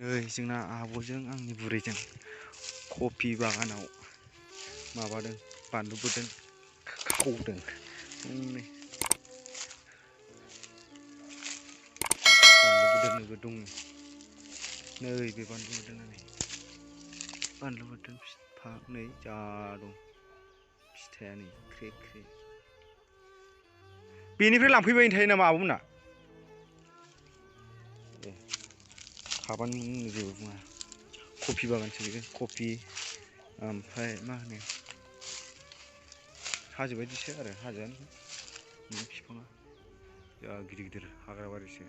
नै जोंना आब'जों आंनि बुरैजों कफि बागानाव माबादों बानलु बोरदोन खावदों। बानलु बोरदोनबो दङ नै बे बानलु बोरदोन बिफां नै जा दं फिथाइया नै ख्रे ख्रे। बेनिफ्राय लांफैबाय थायो नामा आब'मोना? ए खाबानो जेबो बुङा। कफि बागानसो बेयो कफि ओमफ्राय मा होनो हाजो बायदिसो आरो हाजोआनो बिफाङा जा गिदिर गिदिर हाग्रा बारिसो।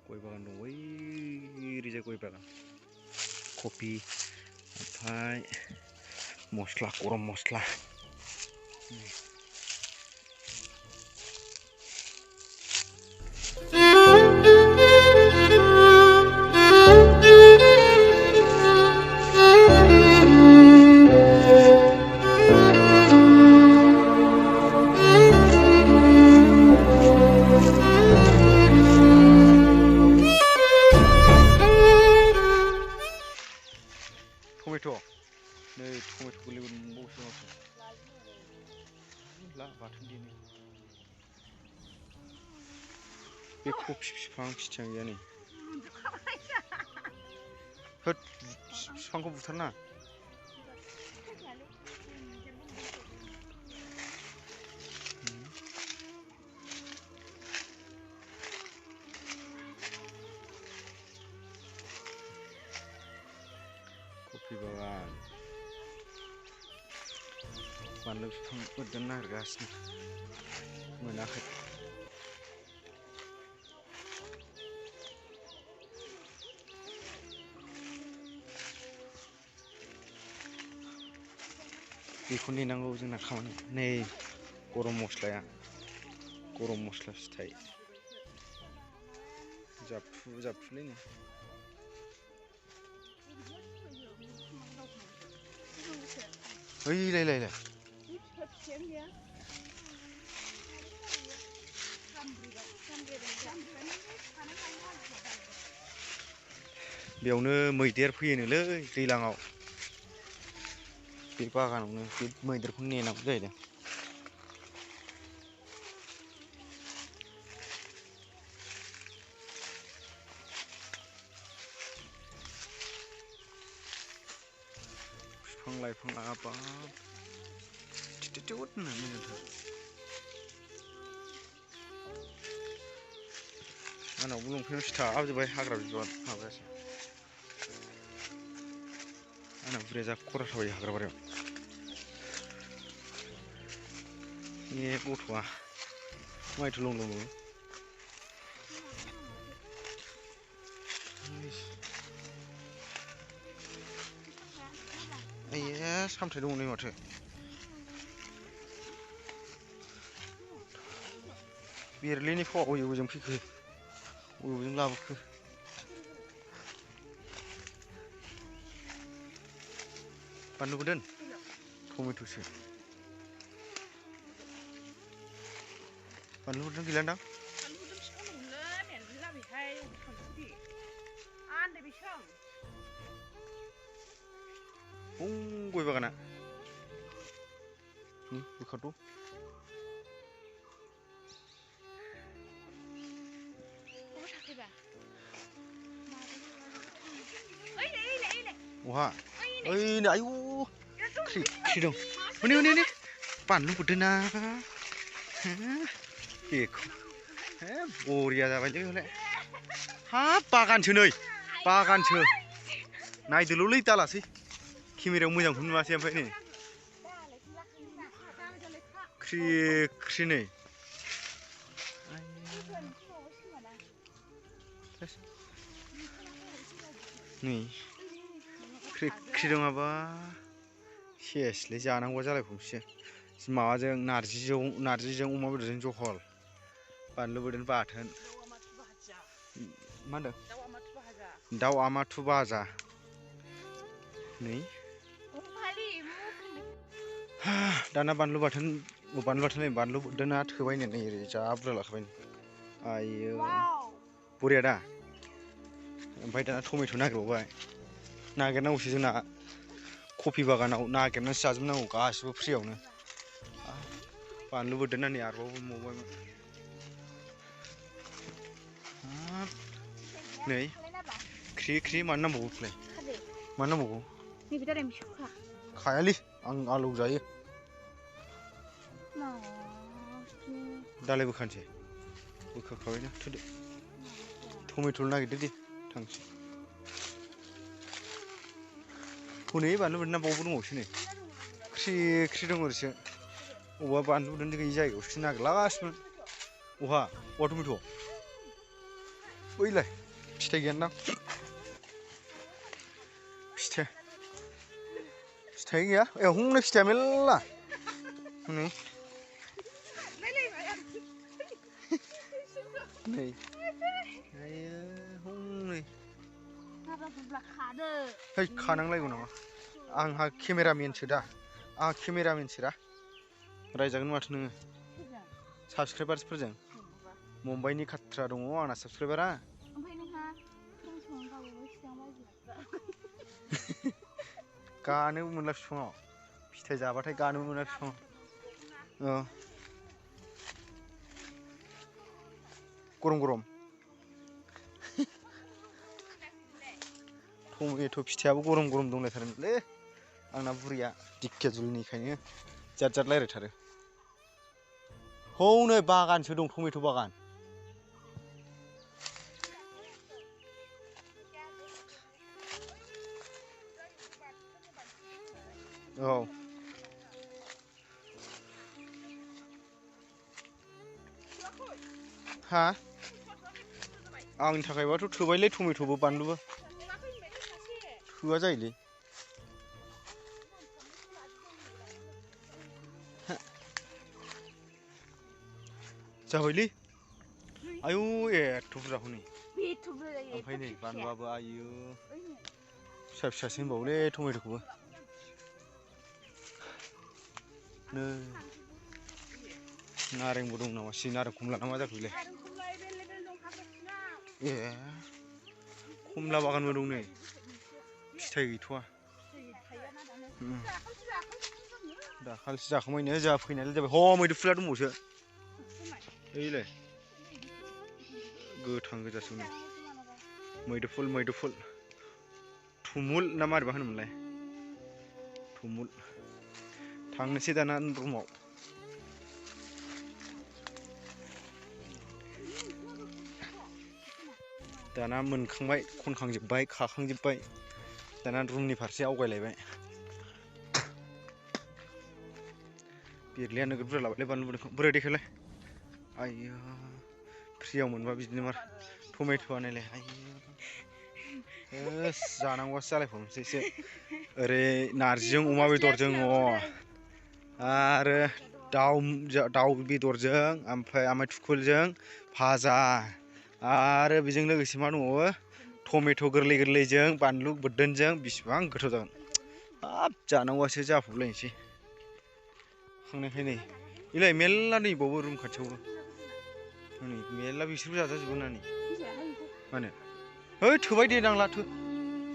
गय बागान दं ओरैजाय गय बागान कफि ओमफ्राय मस्ला गरम मस्ला। टमेट' नै टमेट' गोरलै मोनबावोसो माथो ला बाथोन देनो। बे कफि बिफां फिथाइयानो गैया नै। होद बिफांखौ बुथारनाङा। कफि बागान बानलु बिफां बोरदोन नागिरगासिनो मोनाखै। बेखौ नेनांगौ जोंना खामानि। नै गरम मस्लाया गरम मस्ला फिथाइ जाबफु जाबफुलै नो। ओइलाय बेयावनो मैदेर फैयोनोलै दैज्लाङाव। बे बागानावनो बे मैदेरखौ नेनांगौ जाहैदों। बिफां लाइफाङा बाब थिथि होननानै मोजांथार। आंनावबो लंपेन्टाव सिथाबजोब्बाय हाग्रा बिबार माबायासो। आंना बुरैया जा खरा थाबायो हाग्रा बारियाव। बे गथ'आ माइथ लंदङो। आइया सामथाइ दङ नै माथो। बेरलिनि फावा अबेजों फैखो अबेजों लाबोखो। बानलु बोरदोन टमेट'सो। बानलु बोरदोन गैलादां? गय बागाना बोखारथ'। बहा ओइनो आयु ख्रि ख्रि दं। हनै बानलु बोरदोना बेखौ बरिया जाबायलै हले। हाब बागानसो नै बागानसो नायदोल'लै दालासै केमेरायाव मोजांखौनो नुवासै ओमफ्राय नै ख्रि ख्रि नै। नै ख्रि ख्रि दङाबा सेसलै जानांगौआ जालायबावसो। माबाजों नारजिजों अमा बेदरजों जहल बानलु बोरदोन बाथोन। मा होनदों? दाउ आमाथु बाजा नै दाना बानलु बोरदोना थोबायनो नै ओरै जा बुरजा लाखाबाय। आइयो बरिया दा? ओमफ्राय दाना टमेट' नागिरबावबाय नागिरनांगौसो जोंना कफि बागानाव नागिरनानैसो जाजोबनांगौ गासिबो फ्रियावनो बानलु बोरदोन नै आरोबाव मोनबावबायमोन नै ख्रि ख्रि मानो नांबावगौ बेखौलाय मानो नांबावगौ खायालै आं आलु जायो दालाय बोखानोसै बोखाखाबायना थुदो टमेट' नागिरदो दे थांसै हनै बानलु बोरदोना बावबो दंबावोसो नै ख्रि ख्रि दं ओरैसो अबा बानलु बोरदोन गैयि जायगायावसो नागिरलागासिनो अहा टमेट' बैलाय फिथाइ गैयानदां फिथाइ गैया ए हनै फिथाइया मेरला हनै नै आयो हनै है खानांलायगौ नामा आंहा केमेरामेनसो दा आंहा केमेरामेनसो दा रायजागोन माथो नोङो साबसक्राइबार्सफोरजों मुम्बाइनि खाथ्रा दङ आंना साबसक्राइबारा गानोबो मोनला बिफाङाव फिथाइ जाबाथाय गानोबो मोना बिफाङाव गरम गरम टमेट' फिथाइयाबो गरम गरम दंलायथारोमोनलै आंना बुरैया दिकेजुलिनिखायनो जाद जाद रायज्लायथारो हनै बागानसो दं टमेट' बागान औ हा आंनि थाखायबाथ' थोबायलै टमेट'बो बानलुबो थोआ जायोलै जाबायलै आयौ एथ' बुरजा हनै ओमफ्राय नै बानलुआबो आयौ फिसा फिसासो होनबावोलै टमेट'खौबो नै नारेंबो दं नामासि नारें खमला ना मा जाखो बेलाय ए खमला बागानबो दं नै फिथाइ गैथ'वा दाखालिसो जाखांबायनो जोंहा फैनायालाय जाबाय ह मैदुफुला दंबावोसो ओइलाय गोथां गोजासो नै मैदुफुल थुमुल ना मारैबा होनोमोनलाय थुमुल थांनोसै दाना रुमाव दाना मोनखांबाय खनखांजोब्बाय खाखांजोब्बाय दाना रुमनि फारसे आवगायलायबाय बिरलाया नोगोद बुरजा लाबायलै बानलु बोरदोनखौ बोरै देखायलाय आइयो फ्रियाव मोनबा बिदिनो मार टमेट'आ नायलाय आइयो जानांगौआसो जालायबावनोसैसो ओरै नारजिजों अमा बेदरजों आरो दाउ बेदरजों ओमफ्राय आमाय थुखुलजों भाजा आरो बेजों लोगोसे मा दंबावो टमेट' गोरलै गोरलैजों बानलु बोरदोनजों बिसिबां गोथाव जागोन हाब जानांगौआसो जाफबलायनोसै खांनायखाय नै बेलाय मेरला नै बावबो रुम खाथियावबो नै मेरला बिसोरबो जाजाजोबगोन ना नै मा होनो है थोबाय दे नांला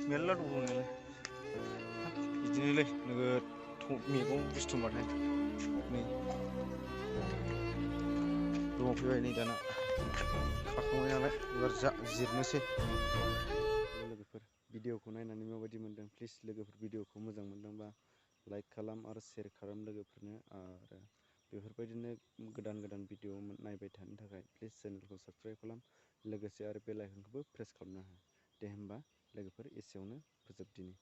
मेरला दंबावो बिदिनोलै नोगोद मैगं बुस्थु होनबाथाय नै रुमाव फैबाय नै दाना खाखांबाय नालाय एबार जिरनोसै लोगोफोर भिडिअखौ नायनानै माबायदि मोनदों प्लिज लोगोफोर भिडिअखौ मोजां मोनदोंबा लाइक खालाम आरो शेयार खालाम लोगोफोरनो आरो बेफोरबायदिनो गोदान गोदान भिडिअ नायबाय थानो थाखाय प्लिज चेनेलखौ साबस्क्राइब खालाम लोगोसे आरो बेल आइकनखौबो प्रेस खालामना हो दे होमबा लोगोफोर एसेयावनो फोजोबदिनि